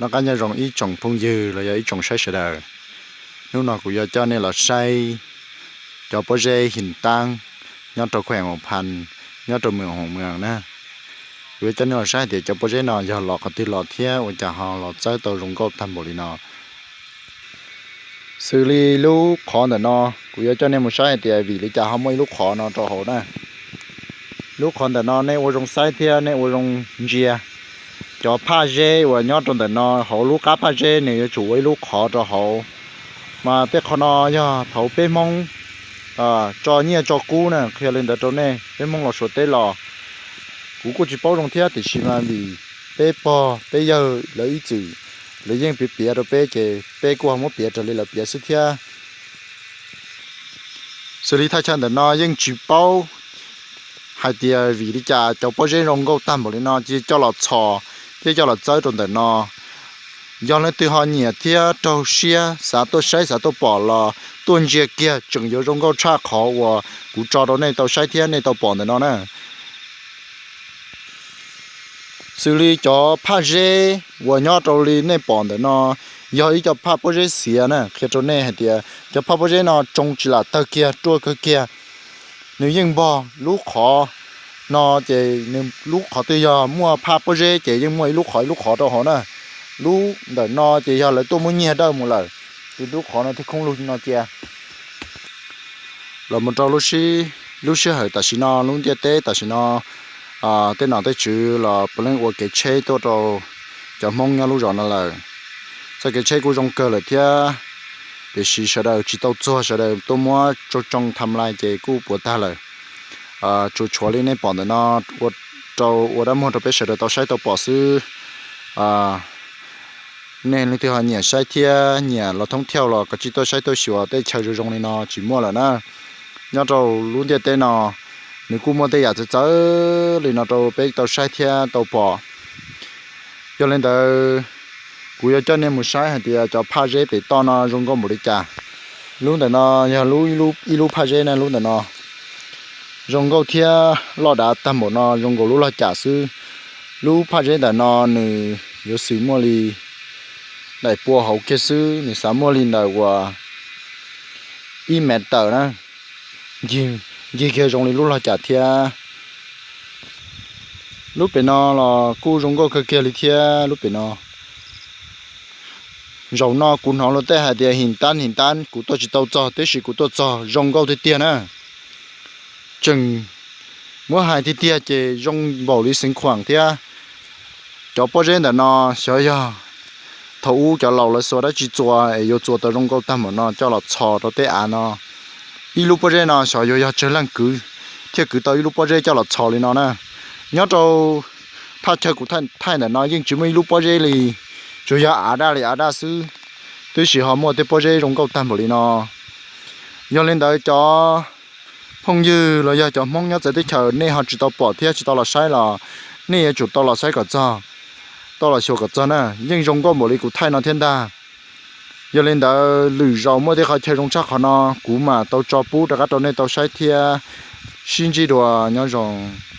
Noj qab nyob zoo ib tsoom phooj ywg los yog ib tsoom saib sawv daws. Hnub no kuv yuav coj nej los saib cov pob zeb hin taab nyob rau khueem Huam Phas, nyob rau mwm Huam Mwas na. Kuv yuav coj nej los saib hais tias cov pob zeb no yog los qhov twg los thiab ua cas ho los txawb tau zoo nkauj tag npaum li no. Xws li lub qhov ntawm no, kuv yuav coj nej mus saib hais tias vim li cas ho muaj ib lub qhov no rau hauv na. Lub qhov ntawm no nej ua zoo saib thiab nej ua zoo ntsia. Cov phaj zeb uas nyob rau ntawm no hauv lub qab phaj zeb nws yuav tsum ua ib lub qhov rau hauv. Mas tej qhov no yog thaum peb Hmoob tso nyiaj tso kub na, qhia li ntawd rau nej, peb Hmoob los Suav teb los. Kuv kuj tsis paub zoo thiab tiam sis mas vim peb pog peb yawg lawv ib txwm lawv yeej piav piav rau peb ces peb kuj ho muab piav raws li lawv piav xwb thiab. Xws li thaj chaw ntawm no yeej tsis paub hais tias vim li cas cov pob zeb zoo nkauj tag npaum li no cia coj los txhos thiab coj los txawb rau ntawm no. Yog leej twg ho nyiam thiab raug siab xav tuaj saib xav tuaj pom los tuaj ntsia kiag, tseem yuav zoo nkauj tshaj qhov uas kuv tso rau nej tau saib thiab nej tau pom ntawm no na. Xws li cov phaj zeb uas nyob rau li nej pom ntawm no, yog ib co phaj pob zeb xiav na, qhia rau nej hais tias cov phaj pob zeb no tsoo tsis lam tawg kiag, ruaj kawg kiag. Nws yeej npog lub qhov no ces nws lub qhov twg yog muaj phaj pob zeb ces yeej muaj ib lub qhov ib lub qhov rau hauv na. Lub ntawm no ces yog lawv tuaj muab nyiag dawj mus lawm, ces lub qhov no thiaj khoob lug no cia. Los mus rau lub sij hawm tam sim no, lub ntiaj teb tam sim no, tej nom tej tswv los puav leej ua kev tsheb tuaj rau cov Hmoob nyob lub zos no lawm. Txoj kev tsheb kuj zoo kawg lawm thiab, tiam sis sawv daws tsis tau txuag, sawv daws tuaj muab tsoo tsoo tham lais ces kuj puas tag lawm. Tsuas tshuav li nej pom ntawm no ua rau ua dab muag rau peb sawv daws tau saib tau pom xwb. Nej leej twg ho nyiam saib thiab nyiam los thoob thiauj los koj tsis tuaj saib tuaj xyuas tej chaw zoo zoo li no tsis muaj lawm na. Nyob rau lub ntiaj teb no, nws kuj muaj tej yam txawv txawv li no rau peb tau saib thiab tau pom. Yog li ntawd, kuv yuav coj nej mus saib hais tias cov phaj zeb pem toj no zoo nkauj npaum li cas. Lub ntawm no yog ib lub phaj zeb na, lub ntawm no zoo nkauj thiab loj dav tag npaum no zoo nkaus lub log cam xwb. Lub phaj zeb ntawm no nws yuav xws muaj li daim pua hauv kiag xwb, nws xav muaj li ntawm uas ib mev tawm na, ncig kiag zoo li lub log cam thiab. Lub pem no los kuj zoo nkauj kawg kiag li thiab lub pem no. Zaum no kuv hnov luag tej hais tias hin tab hin tab, kuv tuaj tsis tau txog, tiam sis kuv tuaj txog zoo nkauj tiag tiag na. Tseem muab hais tiag tiag ces zoo npaum li xeev khuam thiab. Cov pob zeb ntawm no xyov yog thaum ub cov laus lawv xuas dab tsi txua es yuav txua tau zoo nkauj tag npaum no coj los txhos rau tej av no. Ib lub pob zeb no xyov yuav yog tsawg leej kwv thiaj kwv tau ib lub pob zeb coj los txhos li no na. Nyob rau thaj chaw kuv thaij ntawm no yeej tsis muaj ib lub pob zeb li, tsuas yog av daj li av daj xwb, tiam sis ho muaj tej pob zeb zoo nkauj tag npaum li no. Yog li ntawd cov phooj ywg los yog cov Hmoob nyob txawv teb chaws nej ho tsis tau pom thiab tsis tau los saib los nej yuav tsum tau los saib kom txog, tau los xyuas kom txog na, yeej zoo nkauj npaum li kuv thaij no thiab ntag. Yog li ntawd lwm zaus muaj tej qhov chaw zoo tshaj qhov no kuv mam tau tso pub rov qab rau nej tau saib thiab. Sib ntsib dua, nyob zoo.